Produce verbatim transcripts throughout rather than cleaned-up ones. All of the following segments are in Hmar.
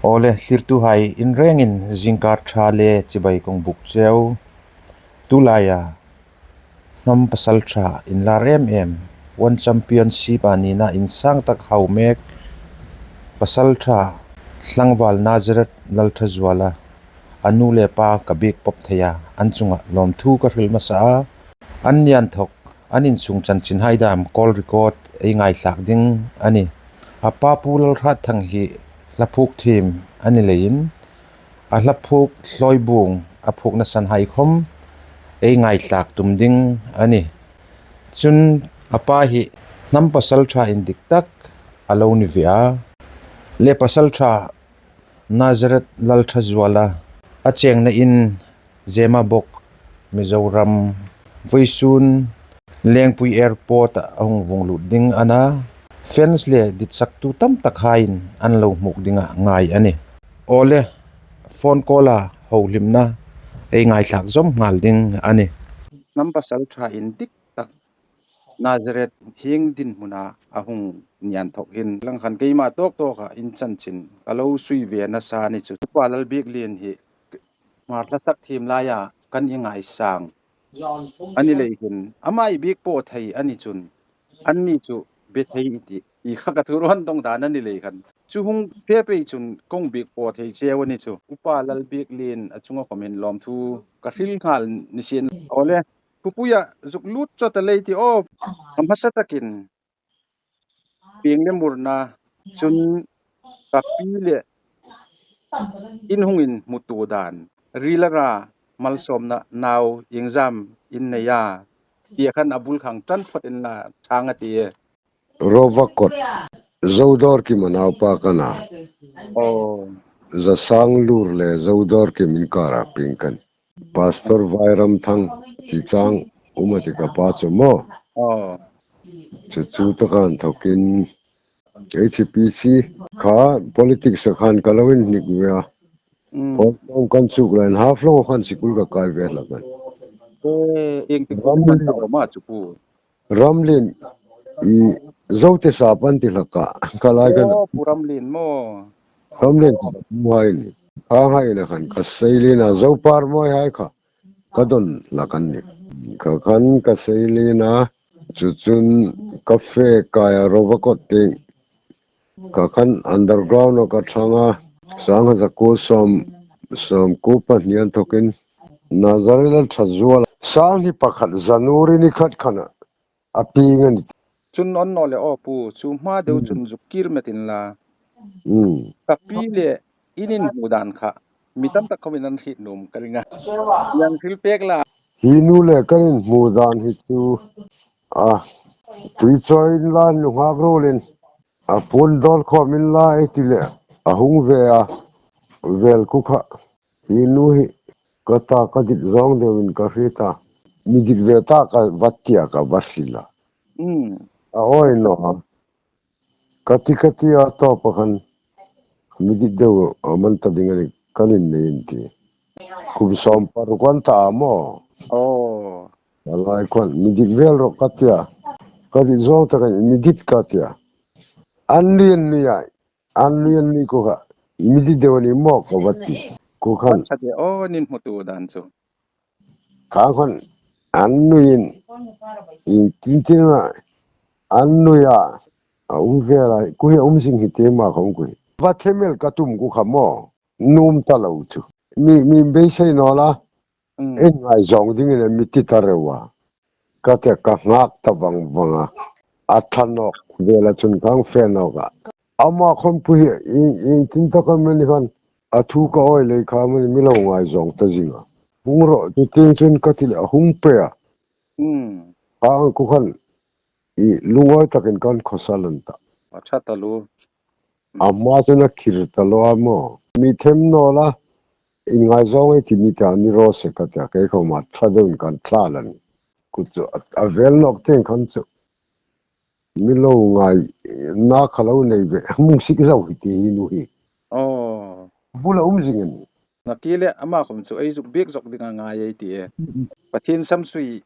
Awle, thlirtuhai, in rengin zingkar ṭha le chibai kong buk cheu. Tulaia hnam pasalṭha inlar em em, One Championship-a nina insang tak hau mek, pasalṭha tlangval Nazareth Lalṭhazuala, a nu le pa ka biek pawp thei a, an chunga lawmthu ka hril hmasa a. An ni inthawk, an insung chanchinhai dam call record ei ngaithlak ding a nih. A pa Pu Lalhratthang hi hla phuok thiem a ni leiin, a hla phuok hlawibuong a phuokna sanhai khawm ei ngaithlak tum ding a nih. Chun a pa hi hnam pasalṭha indik tak a lo ni ve a. Le pasalṭha Nazareth Lalṭhazuala a chengna in Zemabawk, Mizoram, vawisun Lengpui Airport-a a hung vung lut ding a na. Fans le ditsaktu tam takhaiin an lo hmuok dinga ngai a nih. Awle, phone call-a hohlimna ei ngaithlak zawm nghal ding a nih. Hnam pasalṭha indik tak Nazareth hieng dinhmuna a hung ni inthawk hin lang khan keima tawk tawka in chanchin ka lo sui ve nasa ni chu. Upa Lalbieklien hi Hmar hla sak thiem laia kan ingai sang a ni lei hin, ama i biek pawp thei a ni chun, anni chu be thei i tih, i kha ka thu rawn dawng dan a ni lei khan. Chu hung fe pei chun kong biek pawp thei cheu a ni chu. Upa Lalbieklien a chunga khawm hin lawmthu ka hril nghal ni sien. Awle, Pu Puia, zuk lut chawt a lei ti aw, a hmasa takin pieng le murna, chun ka pi le in hung inhmutu dan, rila ra malsawmna nau iengzam in nei a, tia khan a bul khang ṭan phawt inla ṭhang a ti e. Rovakot, Zodawrkim a naupa ka na. Aw. Zasanglur le Zodawrkim inkara pieng ka nih. Pastor Vairamthang ti chang um a ti ka pa chu maw. Aw. Chu chu taka inthawkin H P C kha politics-a khan ka lo inhnik ve a. Mm. Pawl tlawm kan chuk lain Haflong khan sikul ka kai ve hlak a. Eh, ieng ti ram kan le ta awm a chu pu. Ramlien, i, Zote sap an ti hlak a, ka lai ka na. Aw, Pu Ramlien maw? Ramlien ka pu hai ni. Kha hai na khan ka sei lien a, Zopar mawi hai kha ka don hlak an ni. Kha khan ka sei lien a, chu chun ka fe kai a, Rovakot tieng. Kha khan underground-a ka ṭhang a, sang haza kuo sawm, sawm kuo pahni inthawkin Nazareth Lalṭhazuala. Sang hni pakhat January ni khat khan a pieng a ni. Chun aw naw le aw pu, chu hma deu chun zuk kir met inla. Mm. Ka pi le in inhmu dan kha mi tam tak khawmin an hriet nuom ka ring a. Ieng hril pek la. Hi nu le kan inhmu dan hi chu, a, tuichawi inla, nunghak ruolin a puon dawl khawm inla ei ti le a hung ve a, vel ku kha. Hi nu hi ka ta ka dit zawng deuin ka hriet a. Mi dit ve ta ka va ti a, ka va hril a. Mm. A awi naw a. Ka ti ka ti a, tawpa khan mi dit deu a man ta ding a nih, kan innei in ti. Kum sawm paruk an ta a maw. Aw. A lai khan mi dit vel rawh ka ti a. Ka dit zawng takin mi dit ka ti a. An nui an nui a. An nui an nui ku kha. Mi dit deu a ni maw ka va ti. Ku khan. An ṭha de aw, in inhmutu dan chu. Kha khan an nuiin, ieng tin tin a, an nui a, a um vel a, ku hi a um zing hi ti ma khawm ku hi. Va themel ka tum ku kha maw, nuom ta lo chu. Mi, mi beisei naw la, mm, ei ngaizawng dingin a mi ti ta reu a. Ka ti a, ka nghak ta vang vang a. A ṭha nawk vela chun ka fe nawk a. Ama khawm pu hi, ieng, ieng tin taka mani khan, a thu ka awi lei kha mani mi lo ngaizawng ta zing a. Hung rawh, chu tieng chun ka ti le a hung pe a. Hmm. Ka ang ku khan, i lungawi takin kan khawsal an ta. A ṭha ta lu. A hma chun a khir ta lo a maw. Mi them naw la, inngaizawng ei ti mi ta ni raw se ka ti a, kei khawma ṭha deuin kan thla lan. Ku chu a, a vel nawk tieng khan chu. Mi lo ngai, na kha lo nei ve, hmung sik zo hi ti hi nu hi. Aw. Bula um zing a ni. Nakie le ama khawm chu ei zuk biek zawk ding a ngai ei ti e. Pathien samsui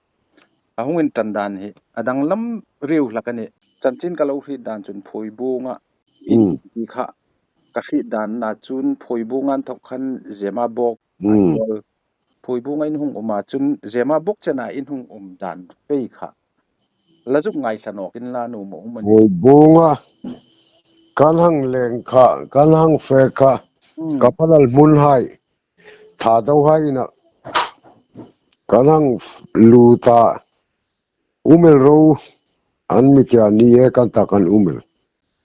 a hung inṭan dan hi a danglam riau hlak a nih. Chanchin ka lo hriet dan chun phuoi buonga in, mm, ti kha ka hriet dan a chun Phuibunga inthawk khan Zemabawk Hmm. Pawl. Phuibunga in hung um a chun Zemabawk chena in hung um dan pei kha la zuk ngaithla nawk inla nuom a um a nih. Phuibunga kan hang leng kha, kan hang fe kha, Hmm. Ka pa Lalhmunhai, Thadouhai ina kan hang lut a, um el ro, an mi tia ni e kan ta kan um el.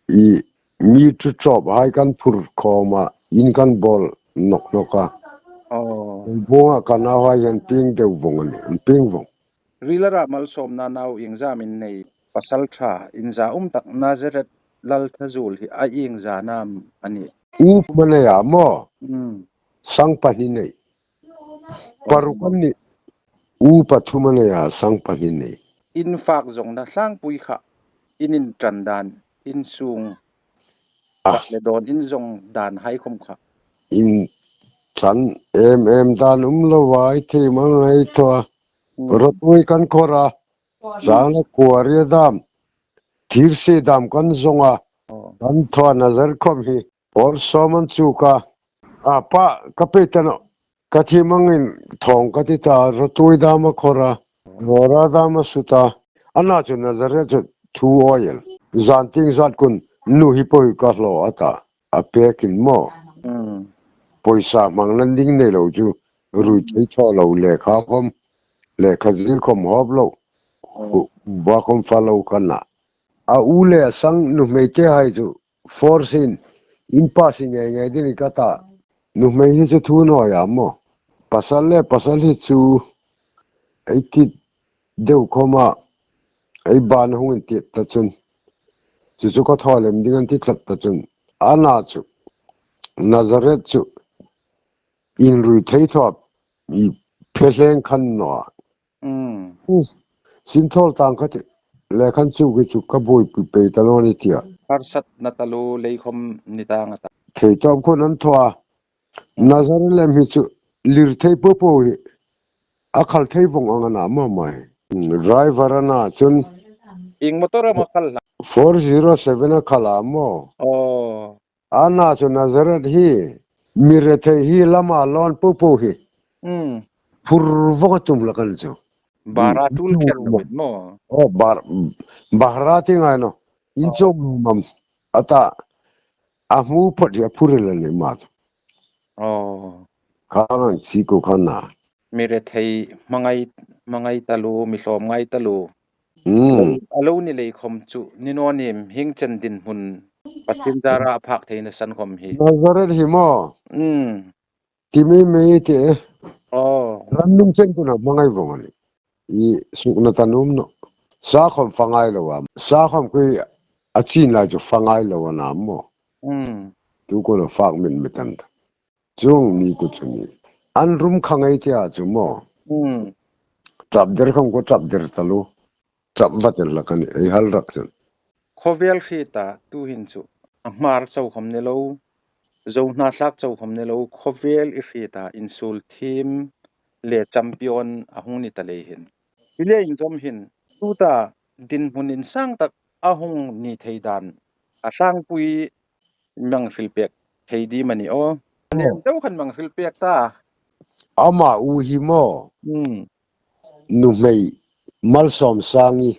I mi thu chawphai kan phur khawm a, in kan bawl nawk nawk a. Oh. Phuibunga ka nauhai an pieng deu vong a nih, an pieng vong. Rila ra malsawmna nau iengzam in nei, pasalṭha inza um tak Nazareth Lalthazuol hi a iengza nam a nih? Upa nei a maw? Hmm. Sang pahni nei. Paruk an nih. Upa thum a nei a, sang pahni nei. In fak zawngna tlangpui kha, in inṭan dan, in sung, Ah. Rak le dawn in zawng dan hai khawm kha. Inṭan em em dan um lo a, i thei mang ngai thaw a. Hmm. Rawtui kan khawr a. Chang le kuaria dam, thirsi dam kan zawng a, Oh. kan thaw a, Nazareth khawm hi. Pawl sawm an chuk a. A pa, ka pe ta naw. Ka thi mangin thawng ka ti ta, rawtui dam a khawr a, rawra dam a sut a. Ana chu Nazareth chu thu awi el. Zan tieng zat khun nu hi pawi ka hlaw a ta. A pek in maw. Hmm. Pawisa hmangna ding nei lo chu. Rui thei thaw lo, lekha khawm, lekha zir khawm hawp lo. Hmm. Hu-, va khawm fa lo ka na. A u le a sang nuhmei te hai chu force in, in pass ngei ngei ding ka ta. Nuhmei hi chu thu naw a maw. Pasal le pasal hi chu ei ti deu khawm a, ei ban hung inti ta chun. Chu chu ka thaw lem ding an ti tlat ta chun. Ana chu Nazareth chu inrui thei thaw a, i phe hleng khan naw a. Mm. U, Sinthawl tang ka ti. Le khan chu ki chu ka buoipui pei ta naw ni tia. Harsatna taluo lei khawm ni tang a ta. Thei tawp khun an thaw a. Mm. Nazareth lem hi chu lir thei po po hi. A khal thei vong ang a na maw mai. Mm, driver a na chun. Ieng motor am a khal hlak? Four zero seven a khal a maw. Oh. Ana chu Nazareth hi, mi rethei hi lama lawn po po hi. Hmm. Phur vawng a tum hlak a ni chu. Bara Hmm. tul kher lo maw? Oh, bar-, bara ti ngai naw. In Oh. chawm lo mam. A ta, a hmu phawt hi a phur el a ni ma chu. Oh. Kha ngang chi ko kha na. Mi rethei hmangai, hmangai taluo, mi hlawm ngai taluo. Mm. A lo ni lei khawm chu, ni naw nim hieng chen dinhmun Pathien zara a phak theina san khawm hi. Nazareth hi maw? Mm. Ti mei mei te. Oh. Ran nung chen kuna hmangai vawng a ni. I sukna ta nuom naw. Sa khawm fa ngai lo a. Sa khawm khui a chin lai chu fa ngai lo a na maw. Mm. Tu kuna fak min mi tan ta. Chuong mi ku chu ni. An rum kha ngai tia chu maw. Hmm. Chap der khang ko chap der taluo. Chap vat el hlak a ni, ei hal rak chun. Khawvel hrieta tu hin chu. A Hmar chau khawm ni lo. Zo hnathlak chau khawm ni lo. Khawvel i hrieta insuol thiem le champion a hung ni ta lei hin. Hi le inzawm hin. Tuta dinhmun insang tak a hung ni thei dan. A tlangpui mi hang hril pek thei dim a ni aw. Oh. Nen deu khan mi hang hril pek ta. Ama u hi maw. Hmm. Nuhmei Malsawmsangi,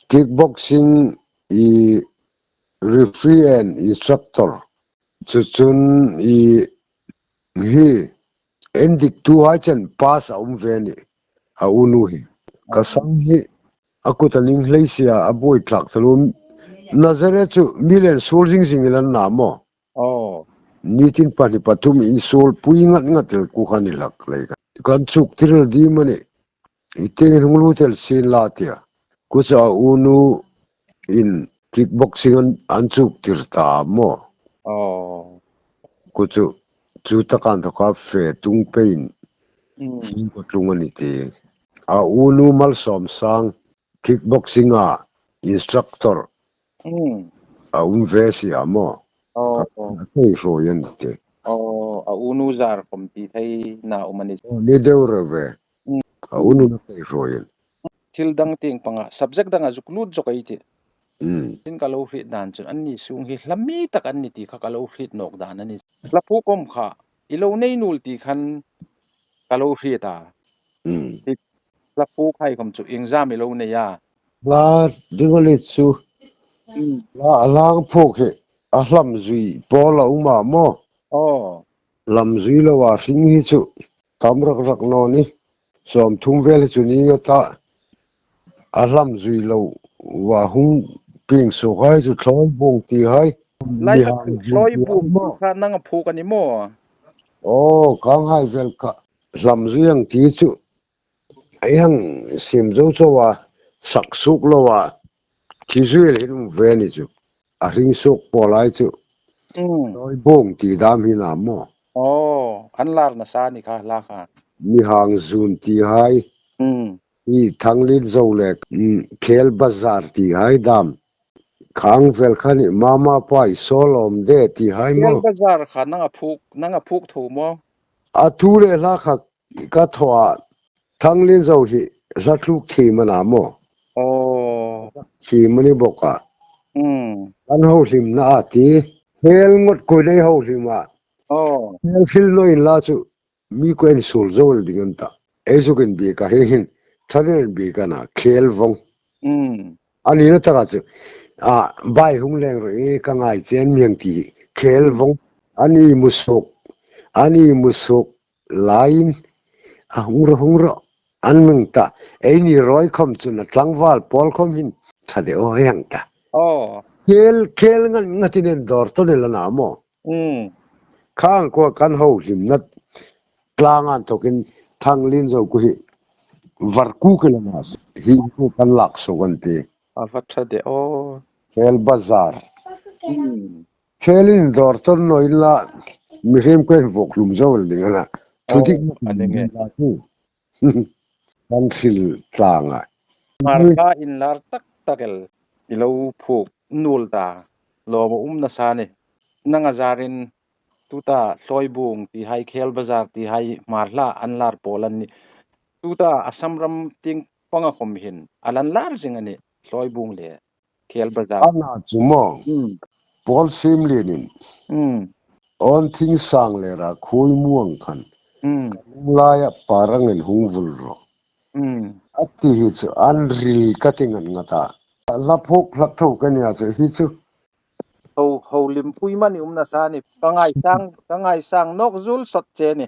kickboxing i referee and instructor. Chu chun i hi endiktuhai chen pass a um ve a ni. A unu hi. Ka sang hi a kut a ning hleisia a buoi tlak taluo. Nazareth chu mi le insuol zing zing el an na maw. Oh. Nitin pahni pathum insuol pui ngat ngat el ku kha ni hlak lei kha. Kan chuk tir el dim a ni. I tieng hung lut el sien la tia. Ku chu a unu in kickboxing an, an chuk tir ta maw. Oh. Ku chu, chu taka inthawka fe tung peiin. Mm. Hung ko tlung a ni ti. A unu Malsawmsang kickboxing a instructor. Mm. A um ve si a maw. Oh, oh. A thei hrawi a ni ti. Oh, a unu zar khawm ti theina um a ni. Oh, ni deu reng ve. Mm. A unu na thei hrawi a ni. Thil dang tieng panga, subject danga zuk lut zawk ei tih. Mm. Tin ka lo hriet dan chun, anni sung hi hla mi tak an ni ti kha ka lo hriet nawk dan a nih. Hla phuok khom kha, i lo nei nuol ti khan ka lo hriet a. Mm. Hi hla phuok hai khom chu iengzam i lo nei a. Hla ding a ni chu. Mm. Hla, hla phuok hi, a hlam zui pawl a um a maw. Oh. Hlam zui lo a hring hi chu tam rak rak naw ni. Sawmthum vel hi chu ni nga ta. A hlam zui lo wa hung pieng suok hai chu thlawi buong ti hai. Lai tak chu thlawi buong ti kha nang a phuok a ni maw? Oh, khang hai vel kha hlam zui ang ti chu. Ei hang sim zo zo a, sak suok lo a, khi zui el hin um ve ni chu. A hring suok pawl hai chu. Mm. Thlawi buong ti dam hi na maw. Oh, an lar nasa ni kha hla kha. Mi hang zun ti hai. Mm. I Thanglien Zo le, mm, Khel Bazar ti hai dam. Khang vel kha ni mama pai solom de ti hai maw. Khel Bazar kha nang a phuok, nang a phuok tho maw? A thu le hla kha ka thaw a, Thanglien Zo hi hla tluk thiem a na maw. Oh. Thiem a ni bok a. Mm. Kan holimna a ti. Khel ngot kuoin ei holim a. Oh. Khel hril naw inla chu mi kuoin suol zo el ding an ta. Ei zuk inbiek a, hi hin, thanin inbiek a na, khel vong. Mm. A nina taka chu, a, bai hung leng ro, e, ka ngai chen mi hang ti, khel vong. An imu suok, an imu suok laiin, a hung ro, hung ro, an hmang ta. Eini ruoi khom chun a tlangval pawl khom hin, tha de aw hang ta. Oh. Khel, khel ngat ngatin en dawr tawn el a na maw. Mm. Khang kha kan holimna tlang an thokin Thanglien Zo kuo hi var ku ke la na hi kuo kan lak suok an ti. A va tha de aw. Khel Bazar. Mm. Khelin dawr tawn naw inla mihriem kuoin vuok hlum zo el ding a na. Thu dik a ni nge. La tu. Kan hril tlang a. Hmar hla inlar tak tak el i lo phuok nuol ta. Lawm a um nasa ni. Nang a zarin tuta Thlawi Buong ti hai, Khel Bazar ti hai Hmar hla an lar pawl an nih. Tuta Assam ram tieng panga khom hin a lan lar zing a nih, Thlawi Buong le Khel Bazar. A na chu maw. Hmm. Pawl Simlienin. Hmm. Awn Thing Sang le ra Khuoimuang khan. Hmm. Ka lung laia par angin hung vul rawh. Hmm. A ti hi chu an hril ka ti ngat ngat a. Hla phuok hla tho ka nia chu hi chu. Ho, holim pui mani um nasa ni. Ka ngaisang, ka ngaisang nawk zuol sawt che ni.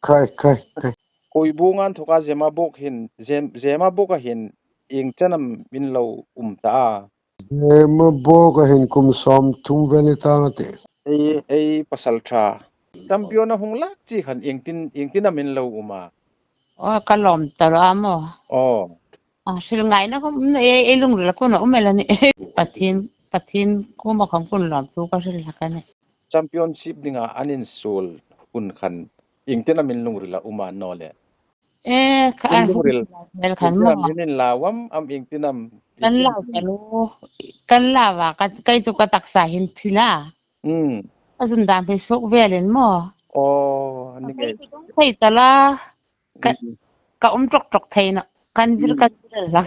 Khai, khai, khai. Khuoibuong an thoka Zemabawk hin, Zem-, Zemabawka hin ieng chen am in lo um ta a? Zemabawka hin kum sawmthum vel ni tang a tih. Ei, ei pasalṭha. Champion a hung lak chi khan ieng tin, ieng tin am in lo um a? Aw, ka lawm ta rawh a maw. Aw. A, hril ngaina khom, ei, ei lungrila kuona um el a nih. Pathien, Pathien kuoma khom kuon lawmthu ka hril hlak a nih. Championship dinga an insuol hun khan ieng tin am in lungrila um a naw le? E, ka, in a lungril, hmel khan ieng tin am maw. In inlau am, am ieng tin am, kan ieng tin lau am? Kan u, kan lau a, ka, kei chu ka taksa hin thil a. Hmm. Ka zun dan hi suok velin maw. Aw, ni ngei. Ka thei ta la. Ka, mm, ka um ṭawk ṭawk thei nawh. Kan vir, mm, kan vir la.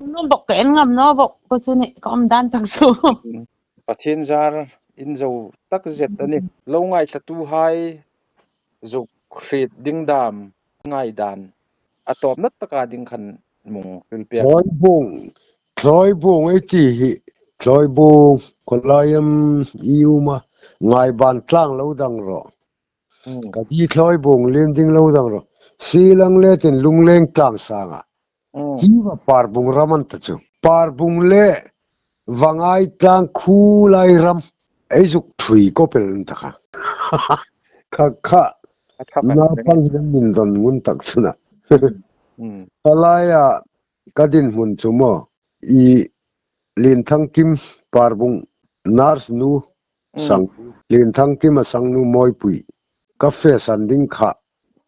Nun bok ka en ngam naw bok, ko chu ni ka um dan tak chu. Mm. Pathien zar in zo tak zet a nih. Lo ngaithlatuhai zuk hriet ding dam ngaidan a tawpna taka ding khan mi hung hril pek. Thlawi Buong, Thlawi Buong ei ti hi, Thlawi Buong, khaw lai am i um a, Ngaiban tlang lo dang rawh. Hmm. Ka di Thlawi Buong liem ding lo dang rawh. Silang letin Lungleng tlang sanga. Hmm. Hi va Parbung ram an ta chu. Parbung le Vangai tlang khu lai ram. Ei zuk thui ko pel an ta kha. Kha kha. A tha kan na teng. Pang hin min don ngun tak chu na. Hmm. Ka laia ka dinhmun chu maw. I Lienthangkim Parbung nurse nu, mm, sang, Lienthangkima sangnu Mawipui. Ka fe san ding kha,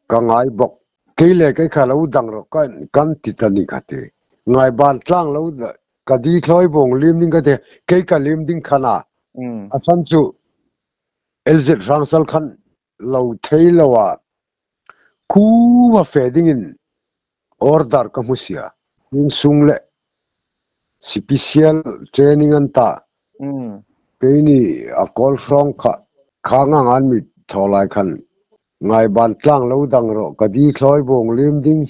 ka ngai bok. Kei le kei kha lo dang rawh kan, kan ti ta ni ka ti. Ngaiban tlang lo da, ka di Thlawi Buong liem ding ka ti, kei ka liem ding kha na. Mm. A san chu, L Z Hrangsal khan lo thei lo a, khu va fe dingin order ka hmu si a. Insung le special training an ta. Keini a kawl hrawng kha, khang ang an mi thaw lai khan, Ngaiban tlang lo dang rawh, ka di thawi bawng lim ding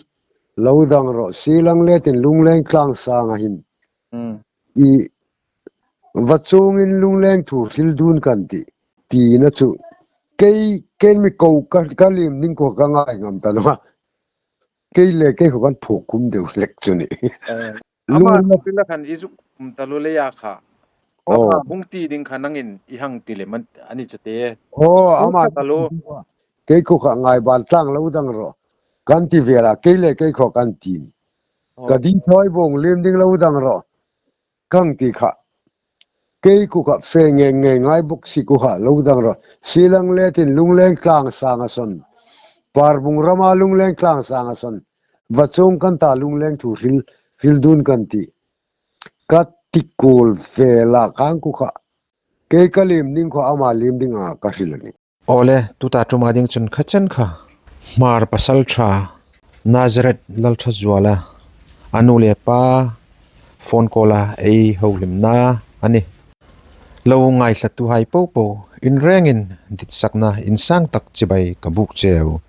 lo dang rawh, silang letin lungleng tlang sanga hin i va chungin lungleng thu hril dun kan tih, tina chu kei, kei mi ko ka, ka lim ding kha ka ngai ngam ta naw a. Kei le kei kha kan phuok khum deu hlek chu ni. Ama tila khan i zuk um talu leia kha. Ama hung ti ding kha nangin i hang ti le man ani chate. Aw, ama talu. Kei kha Ngaiban tlang lo dang rawh kan ti vela, kei le kei kha kan ti. Ka di thawi bawng lim ding lo dang rawh kan ti kha. Kei kha fe nge nge ngai bok si kha lo dang rawh. Silang letin lungleng tlang sanga son, Parbung rama lungleng tlang sanga son, va chung kan ta lungleng thu hril, hril dun kan tih. Ka ti kul vela kang kha. Kei ka lim ding kha ama lim ding a ka hril a nih. Awle, tuta tuma ding chun kha chen kha Hmar pasalṭha Nazareth Lalṭhazuala a nu le pa phone call-a ei holimna a nih. Lo ngaithlatuhai popo in rengin ditsakna insang tak chibai ka buk cheu.